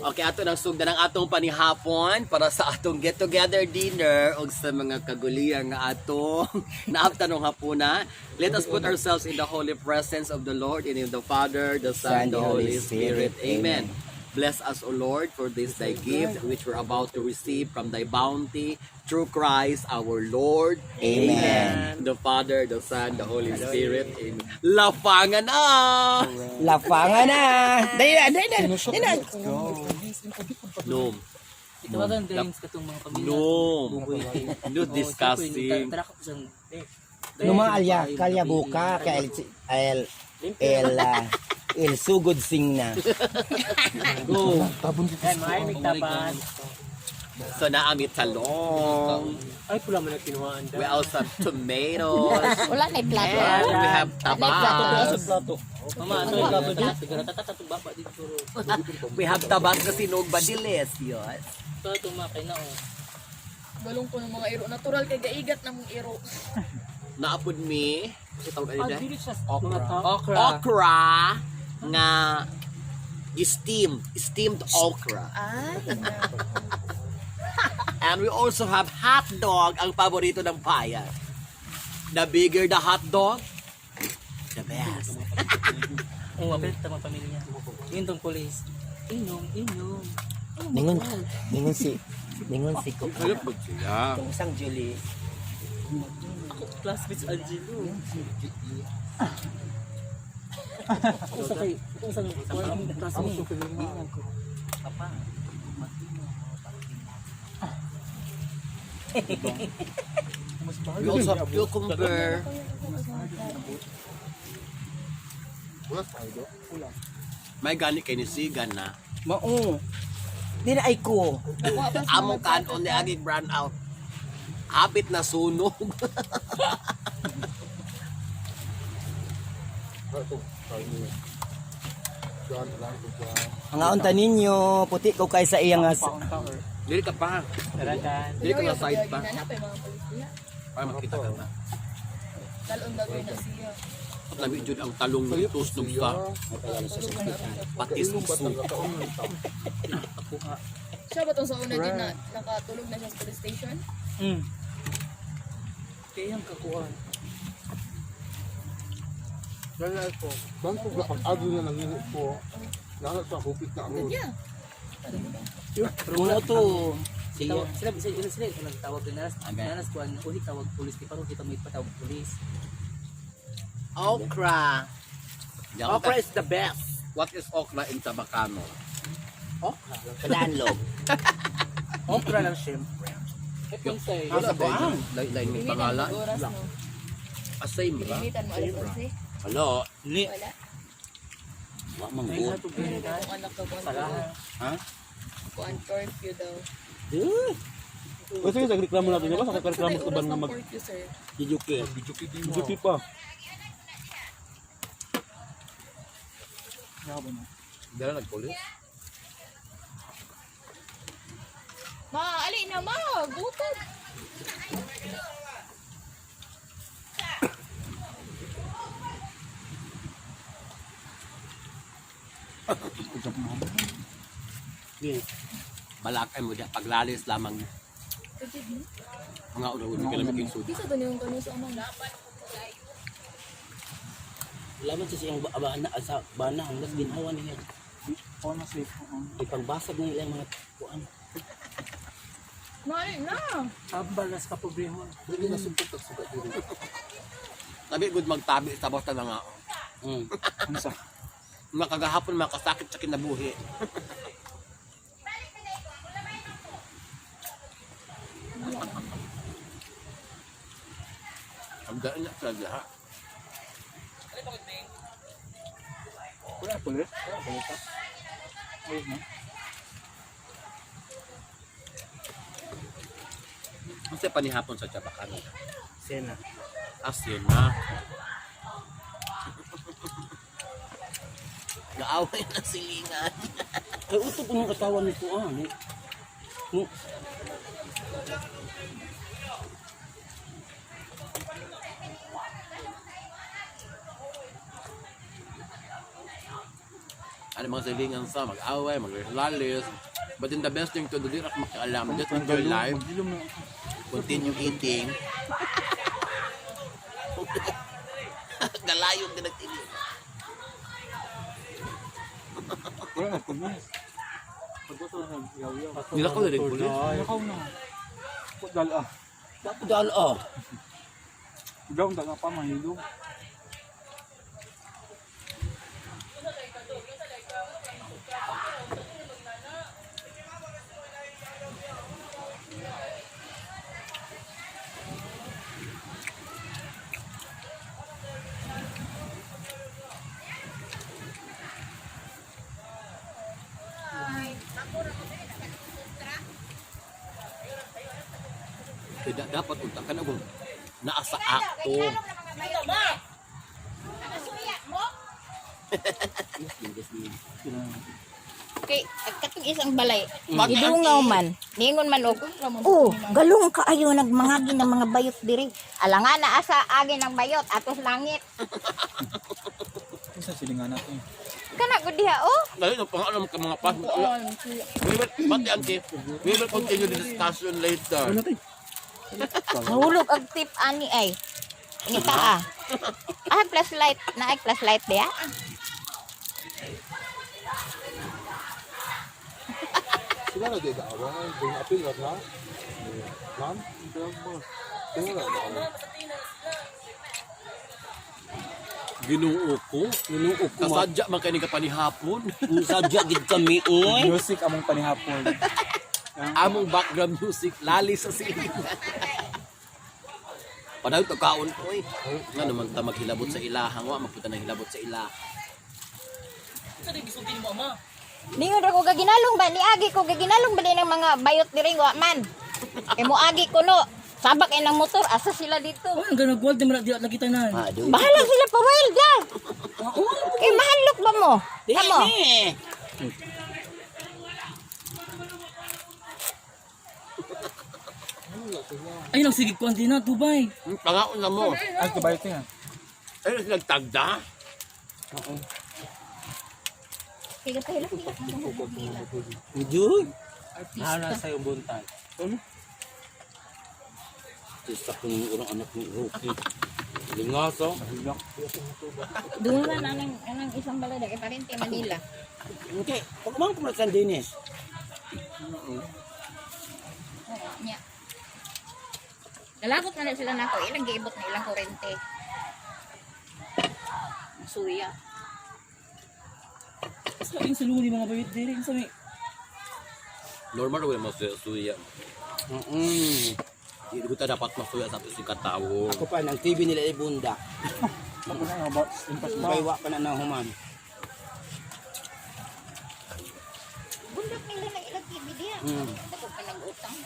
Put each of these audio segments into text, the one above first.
Okay, ato nang sugdan ang atong panihapon para sa atong get together dinner ug sa mga kaguliang nga atong naaptan ng hapuna. Let us put ourselves in the holy presence of the Lord, in the name of the Father, the Son, the Holy Spirit. Amen. Bless us, O Lord, for this thy gift which we're about to receive from thy bounty through Christ our Lord. Amen. The Father, the Son, the Holy Spirit. Amen. Lafangan na! Lafangan na! Dali na, dali na! Dali na! No. Itawagan drinks katong mga pamilya. No. No, disgusting. Tara ka po siyang Numa alya, kalya buka, ka el, el, el, el sugod sing na. Go. Yan, mga imig taban. So naami talong. Ay, pula mo na kinuhaan We also have tomatoes. Wala na plato. And we have tabas. Mama, ano yung plato dyan? Siguro tatatong baba dito. We have tabas na sinog badilis. Yun. Ito, tumakay na oh. Balong ko ng mga iro. Natural kay gaigat na mong iro. Naapod mi. Kasi tawag ano Dili siya mga tao. Okra. Okra nga steamed. Steamed okra. Ah, And we also have hot dog, ang paborito ng bayan. The bigger the hot dog, the best. Oo, apel ta mga pamilya. Yun tong police. Inom, inom. Ningon, ningon si ko. Kalap mo siya. Itong isang Julie. Ako, classmates Angelo. Ako sa kay, ako sa classmate. Papa. We also have cucumber. May gani kay ni Sigan na. Mao. Di na ay ko. Among kanon ni agi brown out. Hapit na sunog. Ang aunta ninyo, puti ko kay sa iyang as. Dili ka pa. Tarakan. Dili ka na side pa. Nanapay mga polis niya. Para makita ka na. Dalon daw na siya. At lami jud ang talong ng tusnog sa patis ug suka. Siya ba tong sa una din na nakatulog na siya sa police station? Kaya ang kakuha. Bangko ba pag ado na lang yun po. Lahat sa hupit na ako. Yeah. Muna to. Sila sila sila sila sila nagtawag din naras naras kuan uli tawag pulis di parang kita may patawag pulis. Okra. Okra is the best. What is okra in Tabacano? Okra. Kadanlog. Okra lang syempre. Eh punsay. Wala ba? Lain lain may Limitan pangalan. mo oras no. Ah, same ba? Limitan mo alas 11. Hello. Ni. Wala. Wa man Ay good. sa tubig Meron akong anak ko kuan Ha? kuan curfew daw. Kasi sa reklamo natin, di ba? Sa reklamo sa Oras uban nga ng mag curfew, sir. Jujuke. duty pa. Dala nagpulis. Ma, ali na ma, gutom. Balakay mo diya paglalis lamang mga una-una ka lamig yung suda. Bisa to niyong kanu sa amang. Wala man siya siyang bana sa bana ang das ginhawa niya. Ipagbasag nila yung mga kuan. Ma, ali na. Ambal nas ka problema. Sabi good magtabi sa basta na nga. Mga kagahapon mga kasakit sa kinabuhi. Ang daan na sa lahat. Wala pulis. Wala pulis. Ayun na. Ang sa panihapon sa Chabacano. Sena. Asin na. Gaaway na silingan. Kay utob ang katawan ni kuan. Eh. Mo Ano mga silingan sa mag-away, maglalis. But then the best thing to do, di ra ka makialam. Just enjoy life. Continue eating. Galayong din nagtili. Wala na pulis. Nila ko rin pulis. Nakaw na. Dal ah. Dal oh. Gaw dal pa mahilo. Tidak dapat unta ka na kung naa sa akto. Kay katong isang balay, gidungaw man, ningon man og, oh, galong kaayo nagmangagi ng mga bayot diri. Alangan na asa agi ng bayot atos langit. Isa silingan natin. Kana gud diha oh. Dali no pangalam ka mga pas. We will, but auntie, we will continue the discussion later. Nahulog ang tip ani ay. Ini ta ah. Ah, flashlight, na ay flashlight diha. Sila na dito away, ding apil na. Ma'am, sila na away. Ginoo ko. Ginoo ko. Kasadya man kay ni kapanihapon. Sadya gid kami oy. Music among panihapon. Among background music lali sa silingan. Padayon to kaon oy. Nga naman ta maghilabot sa ilahang wa magpunta ng hilabot sa ilaha. Sa rin gisulti nimo ama. Ningon ra ko gaginalong ba niagi ko gaginalong ba ni ng mga bayot diri wa man. Kay moagi ko no. Sabak ay ng motor asa sila dito. Oh, ang ganag wild man di lagi tanan. Ah, do. Bahala sila pa wild da. Kay mahalok ba mo? Kamo. Ay lang sige kuan din na Dubai. Pangaon na mo. Ay, tubayot niya. Ay, nagtagda. Sige pa hilak. Jud. Hala sa yung buntag. Isa ko ng urang anak ni Rocky. Lingaso. Doon na anang anang isang balay kay Parente Manila. Okay, pagmang ko man Dennis. Oo, nya. Nalabot na na sila nako ilang giibot na ilang kurente. Suya. Sa yung suluni mga bayot diri sa mi. Normal wala mo suya. Mm. Hindi ko ta dapat masuya sa ato si katawo. Ako pa nang TV nila ibunda. Ako na nga ba? Impas ba? Baywa pa na na human. Bundak nila ng ilang TV diya. Dako pa nag-utang.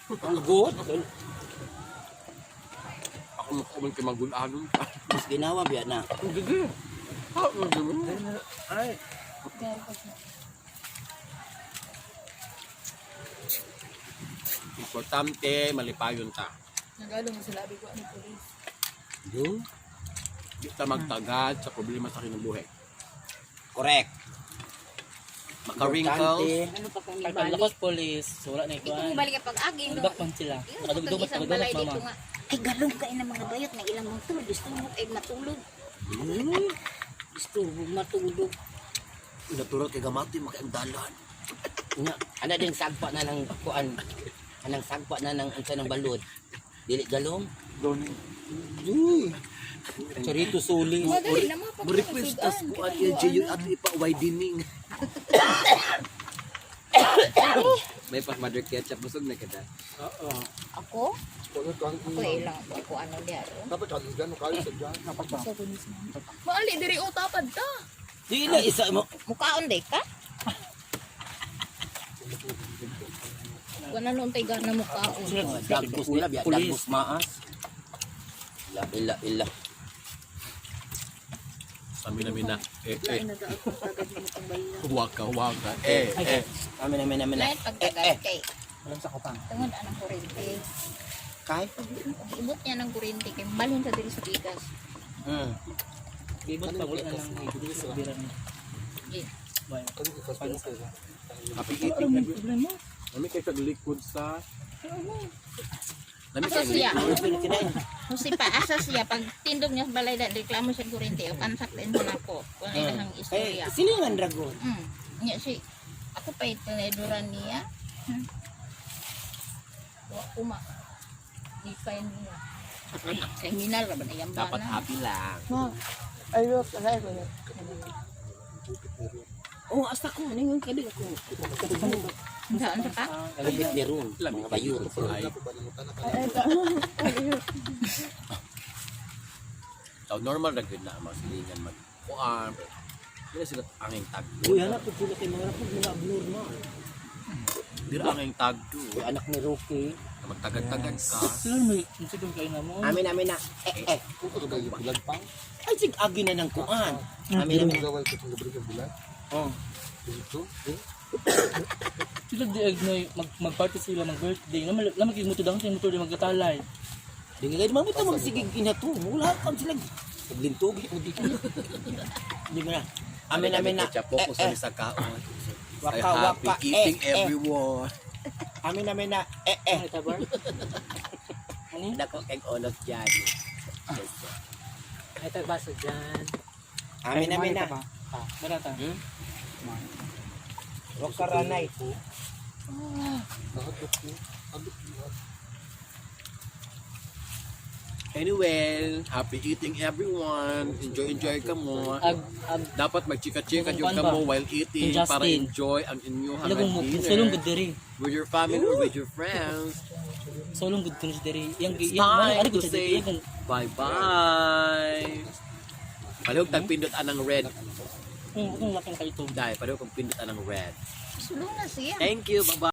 Ang good. Ako makakuman kay magulanon pa. Mas ginawa biya na. Gigi. Ah, Ay, Importante, malipayon ta. Nagalo mo sila abi ko ani pulis. Do. Di ta magtagad sa problema sa kinabuhi. Correct. Maka-wrinkles. Importante. Ano pa kung Pag ibalik? lakos police, wala na Di ko ikuan. mubalik pag agi no. Nagbak man sila. Yung Nakadugdugat isang balay nakadugdugat dito mama. nga. Ay galong kay ng mga bayot na ilang motor gusto mo ay matulog. Gusto mo matulog. Natural kay gamati makaandalan. Nya, ana din sagpa na ng kuan. Anang sagpa na ng unsa ng balod. Dili galong. doon. Uy. Charito suli. Madali na mga Mo request tas ko at yung ato ipa-widening. May pa mother ketchup busog na kada. Ako? Wala kan. Ako ilang ako ano diya. oh. Dapat kan dyan, kaya sa dyan. Dapat ba? Maali diri o tapad ta. Di na isa mo. Mukaon day ka? Wala noon tay gana mukaon. Dagos nila biya, dagos maas. Ila ila ila. Samina mina. Eh eh. Lain na ta ako tagad mo tong balay. Waka waka. Eh eh. Amin amin amin. Lain pagtagal kay Alam sa kapang. tungod anang kurente. Kay. Ibot niya ng kurente kay balhin sa diri sa bigas. Mm. Ibot pa wala na lang. Bira ni. Gi. Kani ikas pa okay ba? Happy Ano eating. may problema? Lami kay kag liquid sa. Lami Asa kay siya? liquid. Kung pa asa siya pag tindog niya sa balay da reklamo siya kuryente o kansak din man ako kung ano ang Eh, istorya. silingan dragon. Nya si ako pa itinaduran niya. Wa kuma. Di pa niya. Kriminal ra ba na yan ba Dapat na? happy lang. Oh, asta ko ningon kadi ako. Saan sa pa? Lagit ni ron, Lami mga bayot. Ay. So normal ra gyud na ang mga silingan mag kuan. Dili sila anging tagdo. Uy, hanap ko sila kay mga rapod mga abnormal. Dili anging tagdo. Uy, anak ni Rocky. Magtagad-tagad ka. Sila may sige kayo na mo. Amin amin na. Eh eh. Kung ko gay bulag pa. Ay sig agi na ng kuan. Amin amin. Gawal ko tong gabi bulag. Oh. Dito. Eh, Sila di ag mag mag-party sila mag birthday. Lama lama kay motor dahon kay motor di magkatalay. Di kay mamo ta magsigig ina to. Mula kam sila. Paglintog mo dito. Di ba na? Amin amin na. Chapo ko Eh, sa eh. sa kaon. Ay, Waka happy waka eating eh, eh. everyone. Amin amin na. Eh eh. Ay tabar. Ani? Dako kay olot yan. Ay tagbaso dyan. Amin amin na. Barata. Waka ranay. nahadlok ko. Hadlok ko. Anyway, happy eating everyone. Enjoy, enjoy ka mo. Ag ag Dapat magchika-chika yung Kuan ba? ka mo while eating Yung para Justin. enjoy ang inyong ila kung dinner sulong gud diri. with your family or with your friends. Sulong gud kuno diri. Yang It's yang time ano to gud siya diri. say Yang bye-bye. Palihog tagpindot anang red. kung lakang kay ito. Dahil palihog kong pindot anang red. Sulong na siya. Thank you. Bye-bye.